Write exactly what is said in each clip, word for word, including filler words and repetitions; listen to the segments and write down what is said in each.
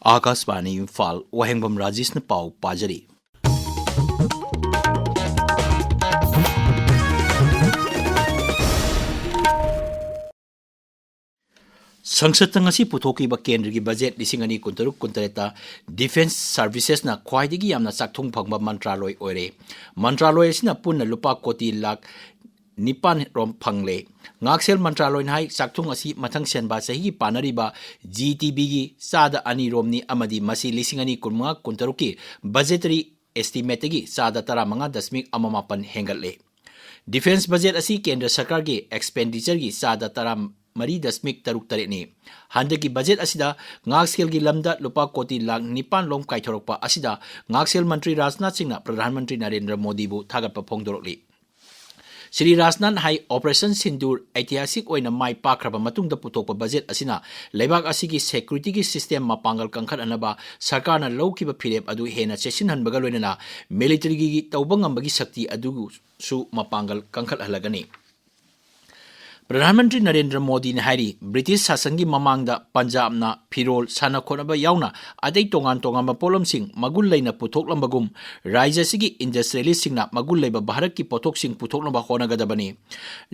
ꯑꯥꯀꯥꯁꯕꯥꯅꯤ ꯏꯝꯐꯥꯜ, ꯋꯥꯍꯦꯡꯕꯝ ꯔꯥꯖꯦꯁꯅ ꯄꯥꯎ ꯄꯥꯖꯔꯤ꯫ ꯁꯪꯁꯠꯇ ꯉꯁꯤ ꯄꯨꯊꯣꯛꯈꯤꯕ ꯀꯦꯟꯗ꯭ꯔꯒꯤ ꯕꯖꯦꯠ ꯂꯤꯁꯤꯡ ꯑꯅꯤ ꯀꯨꯟꯇꯔꯨꯛ ꯀꯨꯟꯇꯔꯦꯠꯇ ꯗꯤꯐꯦꯟꯁ ꯁꯔꯚꯤꯁꯦꯁꯅ ꯈ꯭ꯋꯥꯏꯗꯒꯤ ꯌꯥꯝꯅ ꯆꯥꯛꯊꯨꯡ ꯐꯪꯕ ꯃꯟꯇ꯭ꯔꯥꯂꯣꯏ ꯑꯣꯏꯔꯦ꯫ ꯃꯟꯇ꯭ꯔꯥꯂꯣꯏ ꯑꯁꯤꯅ ꯄꯨꯟꯅ ꯂꯨꯄꯥ ꯀꯣꯇꯤ ꯂꯥꯈ ꯅꯤꯄꯥꯟ ꯔꯣꯝ ꯐꯪꯂꯦ꯫ ꯉꯥꯛꯁꯦꯜ ꯃꯟꯇ꯭ꯔꯥꯂꯣꯏꯅ ꯍꯥꯏ, ꯆꯥꯛꯊꯨꯡ ꯑꯁꯤ ꯃꯊꯪ ꯁꯦꯟꯕ ꯆꯍꯤꯒꯤ ꯄꯥꯅꯔꯤꯕ ꯖꯤ ꯇꯤ ꯕꯤꯒꯤ ꯆꯥꯗ ꯑꯅꯤ ꯔꯣꯝꯅꯤ ꯑꯃꯗꯤ ꯃꯁꯤ ꯂꯤꯁꯤꯡ ꯑꯅꯤ ꯀꯨꯟꯃꯉꯥ ꯀꯨꯟꯇꯔꯨꯛꯀꯤ ꯕꯖꯦꯇꯔꯤ ꯑꯦꯁꯇꯤꯃꯦꯠꯇꯒꯤ ꯆꯥꯗ ꯇꯔꯥꯃꯉꯥ ꯗꯁꯃꯤꯛ ꯑꯃ ꯃꯥꯄꯟ ꯍꯦꯟꯒꯠꯂꯦ꯫ ꯗꯤꯐꯦꯟꯁ ꯕꯖꯦꯠ ꯑꯁꯤ ꯀꯦꯟꯗ꯭ꯔ ꯁꯔꯀꯥꯔꯒꯤ ꯑꯦꯛꯁꯄꯦꯟꯗꯤꯆꯔꯒꯤ ꯆꯥꯗ ꯇꯔꯥ ꯃꯔꯤ ꯗꯁꯃꯤꯛ ꯇꯔꯨꯛ ꯇꯔꯦꯠꯅꯤ꯫ ꯍꯟꯗꯛꯀꯤ ꯕꯖꯦꯠ ꯑꯁꯤꯗ ꯉꯥꯛꯁꯦꯜꯒꯤ ꯂꯝꯗ ꯂꯨꯄꯥ ꯀꯣꯇꯤ ꯂꯥꯈ ꯅꯤꯄꯥꯟ ꯂꯣꯝ ꯀꯥꯏꯊꯣꯔꯛꯄ ꯑꯁꯤꯗ ꯉꯥꯛꯁꯦꯜ ꯃꯟꯇ꯭ꯔꯤ ꯔꯥꯖꯅꯥꯊ ꯁꯤꯡꯅ ꯄ꯭ꯔꯙꯥꯟ ꯃꯟꯇ꯭ꯔꯤ ꯅꯔꯦꯟꯗ꯭ꯔ ꯃꯣꯗꯤꯕꯨ ꯊꯥꯒꯠꯄ ꯐꯣꯡꯗꯣꯔꯛꯂꯤ꯫ ꯁ꯭ꯔꯤ ꯔꯥꯖꯅꯥꯊꯅ ꯍꯥꯏ, ꯑꯣꯄꯔꯦꯁꯟ ꯁꯤꯟꯗꯨꯔ ꯑꯩꯇꯤꯍꯥꯁꯤꯛ ꯑꯣꯏꯅ ꯃꯥꯏ ꯄꯥꯛꯈ꯭ꯔꯕ ꯃꯇꯨꯡꯗ ꯄꯨꯊꯣꯛꯄ ꯕꯖꯦꯠ ꯑꯁꯤꯅ ꯂꯩꯕꯥꯛ ꯑꯁꯤꯒꯤ ꯁꯦꯀ꯭ꯌꯨꯔꯤꯇꯤꯒꯤ ꯁꯤꯁꯇꯦꯝ ꯃꯄꯥꯡꯒꯜ ꯀꯟꯈꯠꯍꯟꯅꯕ ꯁꯔꯀꯥꯔꯅ ꯂꯧꯈꯤꯕ ꯐꯤꯔꯦꯞ ꯑꯗꯨ ꯍꯦꯟꯅ ꯆꯦꯠꯁꯤꯟꯍꯟꯕꯒ ꯂꯣꯏꯅꯅ ꯃꯤꯂꯤꯇꯔꯤꯒꯤ ꯇꯧꯕ ꯉꯝꯕꯒꯤ ꯁꯛꯇꯤ ꯑꯗꯨꯁꯨ ꯃꯄꯥꯡꯒꯜ ꯀꯟꯈꯠꯍꯜꯂꯒꯅꯤ꯫ ꯄ꯭ꯔꯙꯥꯟ ꯃꯟꯇ꯭ꯔꯤ ꯅꯔꯦꯟꯗ꯭ꯔ ꯃꯣꯗꯤꯅ ꯍꯥꯏꯔꯤ, ꯕ꯭ꯔꯤꯇꯤꯁ ꯁꯥꯁꯟꯒꯤ ꯃꯃꯥꯡꯗ ꯄꯟꯖꯥꯕꯅ ꯐꯤꯔꯣꯜ, ꯁꯥꯟꯅ ꯈꯣꯠꯅꯕ ꯌꯥꯎꯅ ꯑꯇꯩ ꯇꯣꯉꯥꯟ ꯇꯣꯉꯥꯟꯕ ꯄꯣꯠꯂꯝꯁꯤꯡ ꯃꯒꯨꯟ ꯂꯩꯅ ꯄꯨꯊꯣꯛꯂꯝꯕꯒꯨꯝ, ꯔꯥꯖ꯭ꯌ ꯑꯁꯤꯒꯤ ꯏꯟꯗꯁꯇ꯭ꯔꯤꯌꯦꯂꯤꯁꯁꯤꯡꯅ ꯃꯒꯨꯟ ꯂꯩꯕ ꯚꯥꯔꯠꯀꯤ ꯄꯣꯠꯊꯣꯛꯁꯤꯡ ꯄꯨꯊꯣꯛꯅꯕ ꯍꯣꯠꯅꯒꯗꯕꯅꯤ꯫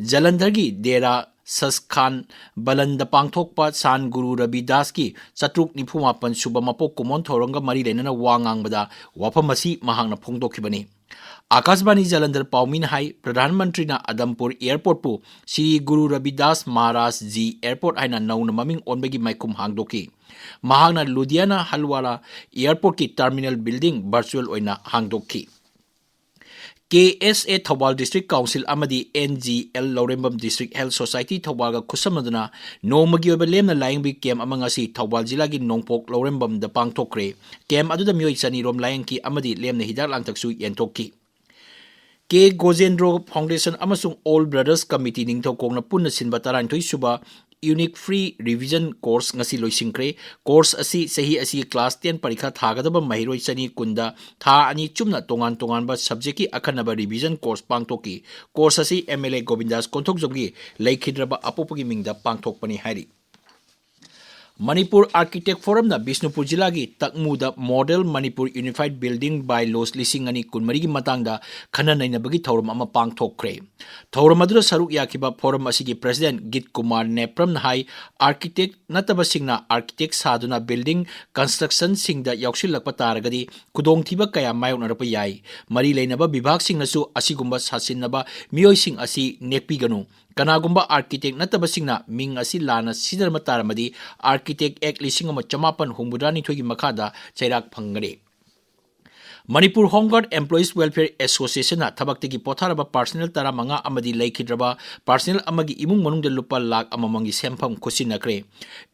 ꯖꯂꯟꯙꯔꯒꯤ ꯗꯦꯔꯥ ꯁꯁꯈꯥꯟ ꯕꯂꯟꯗ ꯄꯥꯡꯊꯣꯛꯄ ꯁꯥꯟ ꯒꯨꯔꯨ ꯔꯕꯤꯗꯥꯁꯀꯤ ꯆꯥꯇ꯭ꯔꯨꯛ ꯅꯤꯐꯨ ꯃꯥꯄꯟ ꯁꯨꯕ ꯃꯄꯣꯛ ꯀꯨꯝꯑꯣꯟ ꯊꯧꯔꯝꯒ ꯃꯔꯤ ꯂꯩꯅꯅ ꯋꯥ ꯉꯥꯡꯕꯗ ꯋꯥꯐꯝ ꯑꯁꯤ ꯃꯍꯥꯛꯅ ꯐꯣꯡꯗꯣꯛꯈꯤꯕꯅꯤ꯫ ꯑꯥꯀꯥꯁꯕꯥꯅꯤ ꯖꯂꯟꯙꯔ ꯄꯥꯎꯃꯤꯅ ꯍꯥꯏ, ꯄ꯭ꯔꯙꯥꯟ ꯃꯟꯇ꯭ꯔꯤꯅ ꯑꯗꯝꯄꯨꯔ ꯑꯦꯌꯔꯄꯣꯔꯠꯄꯨ ꯁ꯭ꯔꯤ ꯒꯨꯔꯨ ꯔꯕꯤꯗꯥꯁ ꯃꯍꯥꯔꯥꯖ ꯖꯤ ꯑꯦꯌꯔꯄꯣꯔꯠ ꯍꯥꯏꯅ ꯅꯧꯅ ꯃꯃꯤꯡ ꯑꯣꯟꯕꯒꯤ ꯃꯥꯏꯈꯨꯝ ꯍꯥꯡꯗꯣꯛꯈꯤ꯫ ꯃꯍꯥꯛꯅ ꯂꯨꯙꯤꯌꯥꯅꯥ ꯍꯜꯋꯥꯔꯥ ꯑꯦꯌꯔꯄꯣꯔꯠꯀꯤ ꯇꯔꯃꯤꯅꯦꯜ ꯕꯤꯜꯗꯤꯡ ꯚꯔꯆꯨꯑꯦꯜ ꯑꯣꯏꯅ ꯍꯥꯡꯗꯣꯛꯈꯤ꯫ K S A Thoubal district council ꯑꯃꯗꯤ ꯑꯦꯟ ꯖꯤ ꯑꯦꯜ ꯂꯧꯔꯦꯝꯕꯝ ꯗꯤꯁꯇ꯭ꯔꯤꯛ ꯍꯦꯜꯊ ꯁꯣꯁꯥꯏꯇꯤ ꯊꯧꯕꯥꯜꯒ ꯈꯨꯠꯁꯝꯅꯗꯨꯅ ꯅꯣꯡꯃꯒꯤ ꯑꯣꯏꯕ ꯂꯦꯝꯅ ꯂꯥꯌꯦꯡꯕꯒꯤ ꯀꯦꯝꯞ ꯑꯃ ꯉꯁꯤ ꯊꯧꯕꯥꯜ ꯖꯤꯂꯥꯒꯤ ꯅꯣꯡꯄꯣꯛ ꯂꯧꯔꯦꯝꯕꯝꯗ ꯄꯥꯡꯊꯣꯛꯈ꯭ꯔꯦ꯫ ꯀꯦꯝꯞ ꯑꯗꯨꯗ ꯃꯤꯑꯣꯏ ꯆꯅꯤ ꯔꯣꯝ ꯂꯥꯌꯦꯡꯈꯤ ꯑꯃꯗꯤ ꯂꯦꯝꯅ ꯍꯤꯗꯥꯛ ꯂꯥꯡꯊꯛꯁꯨ ꯌꯦꯟꯊꯣꯛꯈꯤ꯫ ꯀꯦ ꯒꯣꯖꯦꯟꯗ꯭ꯔꯣ ꯐꯥꯎꯟꯗꯦꯁꯟ ꯑꯃꯁꯨꯡ ꯑꯣꯜ ꯕ꯭ꯔꯗꯔꯁ ꯀꯃꯤꯇꯤ ꯅꯤꯡꯊꯧꯈꯣꯡꯅ ꯄꯨꯟꯅ ꯁꯤꯟꯕ ꯇꯔꯥꯅꯤꯊꯣꯏ ꯁꯨꯕ ꯌꯨꯅꯤꯛ ꯐ꯭ꯔꯤ ꯔꯤꯚꯤꯖꯟ ꯀꯣꯔꯁ ꯉꯁꯤ ꯂꯣꯏꯁꯤꯟꯈ꯭ꯔꯦ꯫ ꯀꯣꯔꯁ ꯑꯁꯤ ꯆꯍꯤ ꯑꯁꯤꯒꯤ ꯀ꯭ꯂꯥꯁ ꯇꯦꯟ ꯄꯔꯤꯈꯥ ꯊꯥꯒꯗꯕ ꯃꯍꯩꯔꯣꯏ ꯆꯅꯤ ꯀꯨꯟꯗ ꯊꯥ ꯑꯅꯤ ꯆꯨꯞꯅ ꯇꯣꯉꯥꯟ ꯇꯣꯉꯥꯟꯕ ꯁꯕꯖꯦꯛꯀꯤ ꯑꯈꯟꯅꯕ ꯔꯤꯚꯤꯖꯟ ꯀꯣꯔꯁ ꯄꯥꯡꯊꯣꯛꯈꯤ꯫ ꯀꯣꯔꯁ ꯑꯁꯤ ꯑꯦꯝ ꯑꯦꯜ ꯑꯦ ꯒꯣꯕꯤꯟꯗꯥꯁ ꯀꯣꯟꯊꯧꯖꯝꯒꯤ ꯂꯩꯈꯤꯗ꯭ꯔꯕ ꯑꯄꯣꯛꯄꯒꯤ ꯃꯤꯡꯗ ꯄꯥꯡꯊꯣꯛꯄꯅꯤ ꯍꯥꯏꯔꯤ꯫ ꯃꯅꯤꯄꯨꯔ Architect Forumꯅ ꯕꯤꯁꯅꯨꯄꯨꯔ ꯖꯤꯂꯥꯒꯤ ꯇꯛꯃꯨꯗ Model Manipur Unified Building Bylaws ꯂꯤꯁꯤꯡ ꯑꯅꯤ ꯀꯨꯟꯃꯔꯤꯒꯤ ꯃꯇꯥꯡꯗ ꯈꯟꯅ ꯅꯩꯅꯕꯒꯤ ꯊꯧꯔꯝ ꯑꯃ ꯄꯥꯡꯊꯣꯛꯈ꯭ꯔꯦ꯫ ꯊꯧꯔꯝ ꯑꯗꯨꯗ ꯁꯔꯨꯛ ꯌꯥꯈꯤꯕ forum ꯑꯁꯤꯒꯤ president ꯒꯤꯠ ꯀꯨꯃꯥꯔ ꯅꯦꯄ꯭ꯔꯝꯅ ꯍꯥꯏ, architect ꯅꯠꯇꯕꯁꯤꯡꯅ architect ꯁꯥꯗꯨꯅ building constructionꯁꯤꯡꯗ ꯌꯥꯎꯁꯤꯜꯂꯛꯄ ꯇꯥꯔꯒꯗꯤ ꯈꯨꯗꯣꯡꯊꯤꯕ ꯀꯌꯥ ꯃꯥꯌꯣꯛꯅꯔꯛꯄ ꯌꯥꯏ꯫ ꯃꯔꯤ ꯂꯩꯅꯕ ꯕꯤꯚꯥꯒꯁꯤꯡꯅꯁꯨ ꯑꯁꯤꯒꯨꯝꯕ ꯁꯥꯁꯤꯟꯅꯕ ꯃꯤꯑꯣꯏꯁꯤꯡ ꯑꯁꯤ ꯅꯦꯛꯄꯤꯒꯅꯨ꯫ ꯀꯅꯥꯒꯨꯝꯕ architect ꯅꯠꯇꯕꯁꯤꯡꯅ ꯃꯤꯡ ꯑꯁꯤ ꯂꯥꯟꯅ ꯁꯤꯖꯤꯟꯅꯔꯝꯕ ꯇꯥꯔꯝꯃꯗꯤ, Architect Act ꯂꯤꯁꯤꯡ ꯑꯃ ꯆꯃꯥꯄꯟ ꯍꯨꯝꯐꯨꯇꯔꯥꯅꯤꯊꯣꯏꯒꯤ ꯃꯈꯥꯗ ꯆꯩꯔꯥꯛ ꯐꯪꯒꯅꯤ꯫ Manipur Home Guard Employees Welfare Associationꯅ ꯊꯕꯛꯇꯒꯤ ꯄꯣꯊꯥꯔꯕ personnel ꯇꯔꯥꯃꯉꯥ ꯑꯃꯗꯤ ꯂꯩꯈꯤꯗ꯭ꯔꯕ personnel ꯑꯃꯒꯤ ꯏꯃꯨꯡ ꯃꯅꯨꯡꯗ ꯂꯨꯄꯥ ꯂꯥꯈ ꯑꯃꯃꯝꯒꯤ ꯁꯦꯟꯐꯝ ꯈꯨꯠꯁꯤꯟꯅꯈ꯭ꯔꯦ꯫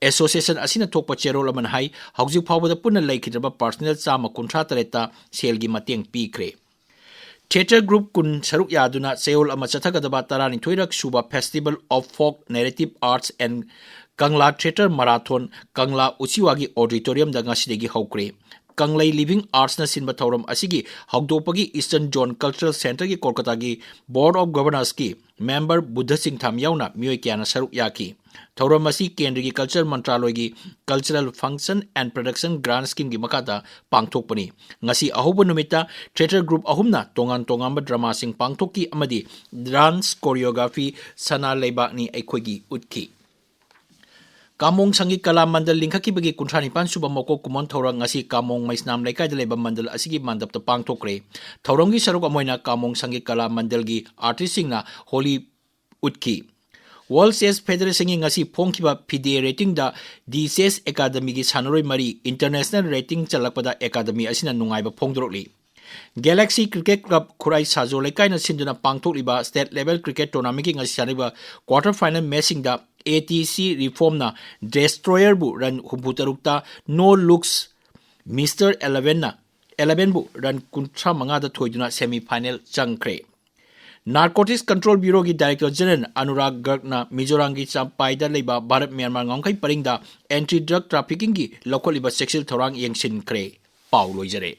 Association ꯑꯁꯤꯅ ꯊꯣꯛꯄ ꯆꯦꯔꯣꯜ ꯑꯃꯅ ꯍꯥꯏ, ꯍꯧꯖꯤꯛ ꯐꯥꯎꯕꯗ ꯄꯨꯟꯅ ꯂꯩꯈꯤꯗ꯭ꯔꯕ personnel ꯆꯥꯝꯃ ꯀꯨꯟꯊ꯭ꯔꯥ ꯇꯔꯦꯠꯇ ꯁꯦꯜꯒꯤ ꯃꯇꯦꯡ ꯄꯤꯈ꯭ꯔꯦ꯫ Theatre group ꯀꯨꯟ ꯁꯔꯨꯛ ꯌꯥꯗꯨꯅ ꯆꯌꯣꯜ ꯑꯃ ꯆꯠꯊꯒꯗꯕ ꯇꯔꯥꯅꯤꯊꯣꯏꯔꯛ ꯁꯨꯕ Festival of Folk Narrative Arts and Kangla Theatre Marathon ꯀꯪꯂꯥ ꯎꯆꯤꯋꯥꯒꯤ auditoriumꯗ ꯉꯁꯤꯗꯒꯤ ꯍꯧꯈ꯭ꯔꯦ꯫ ꯀꯪꯂꯩ Living Artsꯅ ꯁꯤꯟꯕ ꯊꯧꯔꯝ ꯑꯁꯤꯒꯤ ꯍꯧꯗꯣꯛꯄꯒꯤ Eastern Zone Cultural Centreꯒꯤ ꯀꯣꯜꯀꯇꯥꯒꯤ Board of Governorsꯀꯤ member Buddha ꯆꯤꯡꯊꯥꯝ ꯌꯥꯎꯅ ꯃꯤꯑꯣꯏ ꯀꯌꯥꯅ ꯁꯔꯨꯛ ꯌꯥꯈꯤ꯫ ꯊꯧꯔꯝ ꯑꯁꯤ ꯀꯦꯟꯗ꯭ꯔꯒꯤ culture ꯃꯟꯇ꯭ꯔꯥꯂꯣꯏꯒꯤ Cultural Function and Production Grant Schemeꯒꯤ ꯃꯈꯥꯗ ꯄꯥꯡꯊꯣꯛꯄꯅꯤ꯫ ꯉꯁꯤ ꯑꯍꯧꯕ ꯅꯨꯃꯤꯠꯇ theatre group ꯑꯍꯨꯝꯅ ꯇꯣꯉꯥꯟ ꯇꯣꯉꯥꯟꯕ dramaꯁꯤꯡ ꯄꯥꯡꯊꯣꯛꯈꯤ ꯑꯃꯗꯤ dance choreography ꯁꯅꯥ ꯂꯩꯕꯥꯛꯅꯤ ꯑꯩꯈꯣꯏꯒꯤ ꯎꯠꯈꯤ꯫ ꯀꯥꯃꯣꯡ ꯁꯪꯒꯤꯠ ꯀꯂꯥ ꯃꯟꯗꯜ ꯂꯤꯡꯈꯠꯈꯤꯕꯒꯤ ꯀꯨꯟꯊ꯭ꯔꯥ ꯅꯤꯄꯥꯟ ꯁꯨꯕ ꯃꯀꯣꯛ ꯀꯨꯝꯑꯣꯟ ꯊꯧꯔꯝ ꯉꯁꯤ ꯀꯥꯃꯣꯡ ꯃꯩꯁꯅꯥꯝ ꯂꯩꯀꯥꯏꯗ ꯂꯩꯕ ꯃꯟꯗꯜ ꯑꯁꯤꯒꯤ ꯃꯟꯗꯞꯇ ꯄꯥꯡꯊꯣꯛꯈ꯭ꯔꯦ꯫ ꯊꯧꯔꯝꯒꯤ ꯁꯔꯨꯛ ꯑꯃ ꯑꯣꯏꯅ ꯀꯥꯃꯣꯡ ꯁꯪꯒꯤꯠ ꯀꯂꯥ ꯃꯟꯗꯜꯒꯤ artistꯁꯤꯡꯅ ꯍꯣꯂꯤ ꯎꯠꯈꯤ꯫ World Chess Federationꯒꯤ ꯉꯁꯤ ꯐꯣꯡꯈꯤꯕ ꯐꯤꯗꯦ ratingꯗ The Chess Academyꯒꯤ ꯁꯥꯟꯅꯔꯣꯏ ꯃꯔꯤ international rating ꯆꯜꯂꯛꯄꯗ academy ꯑꯁꯤꯅ ꯅꯨꯡꯉꯥꯏꯕ ꯐꯣꯡꯗꯣꯔꯛꯂꯤ꯫ Galaxy Cricket Club ꯈꯨꯔꯥꯏ ꯁꯥꯖꯣ ꯂꯩꯀꯥꯏꯅ ꯁꯤꯟꯗꯨꯅ ꯄꯥꯡꯊꯣꯛꯂꯤꯕ state level cricket tournamentꯀꯤ ꯉꯁꯤ ꯁꯥꯟꯅꯔꯤꯕ quarter final matchꯁꯤꯡꯗ ATC Reformꯅ Destroyerꯕꯨ run ꯍꯨꯝꯐꯨ ꯇꯔꯨꯛꯇ, No Looks Mister Elevenꯅ elevenꯕꯨ run ꯀꯨꯟꯊ꯭ꯔꯥ ꯃꯉꯥꯗ ꯊꯣꯏꯗꯨꯅ semi final ꯆꯪꯈ꯭ꯔꯦ꯫ Narcotics Control Bureauꯒꯤ Director General Anurag Gargꯅ ꯃꯤꯖꯣꯔꯥꯝꯒꯤ ꯆꯝꯄꯥꯏꯗ ꯂꯩꯕ ꯚꯥꯔꯠ ꯃ꯭ꯌꯥꯟꯃꯥꯔ ꯉꯝꯈꯩ ꯄꯔꯤꯡꯗ anti drug traffickingꯒꯤ ꯂꯧꯈꯠꯂꯤꯕ ꯆꯦꯛꯁꯤꯜ ꯊꯧꯔꯥꯡ ꯌꯦꯡꯁꯤꯟꯈ꯭ꯔꯦ꯫ ꯄꯥꯎ ꯂꯣꯏꯖꯔꯦ꯫